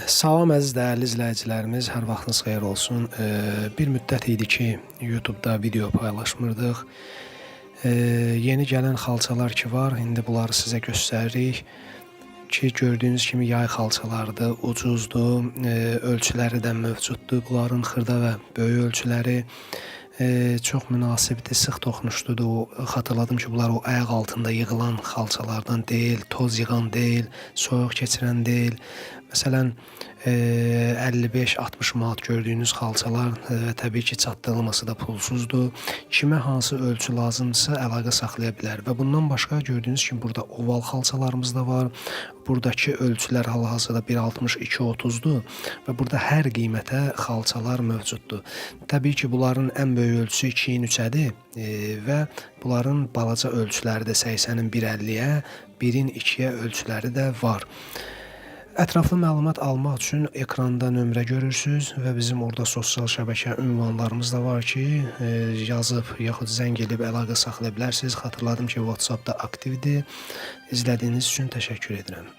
Salam əziz dəyərli izləyicilərimiz, hər vaxtınız xeyir olsun. Bir müddət idi ki, YouTube-da video paylaşmırdıq. Yeni gələn xalçalar ki var, indi bunları sizə göstəririk ki, gördüyünüz kimi yay xalçalardır, ucuzdur, ölçüləri də mövcuddur. Bunların xırda və böyük ölçüləri çox münasibdir, sıx toxunuşludur. O, xatırladım ki, bunlar o ayaq altında yığılan xalçalardan deyil, toz yığan deyil, soyuq keçirən deyil. Məsələn, 55-60 manat gördüyünüz xalçalar və təbii ki, çatdırılması da pulsuzdur. Kimə hansı ölçü lazımdırsa əlaqə saxlaya bilər və bundan başqa gördüyünüz kimi burada oval xalçalarımız da var. Buradakı ölçülər hal-hazırda 1.60 2.30-dur və burada hər qiymətə xalçalar mövcuddur. Təbii ki, bunların ən böyük ölçüsü 2-nin 3-ədir və bunların balaca ölçüləri də 80-in 1.50-yə, 1-in 2-yə ölçüləri də var. Ətraflı məlumat almaq üçün ekranda nömrə görürsüz və bizim orada sosial şəbəkə ünvanlarımız da var ki, yazıb yaxud zəng edib əlaqə saxlaya bilərsiniz. Xatırladım ki, WhatsApp da aktivdir. İzlədiyiniz üçün təşəkkür edirəm.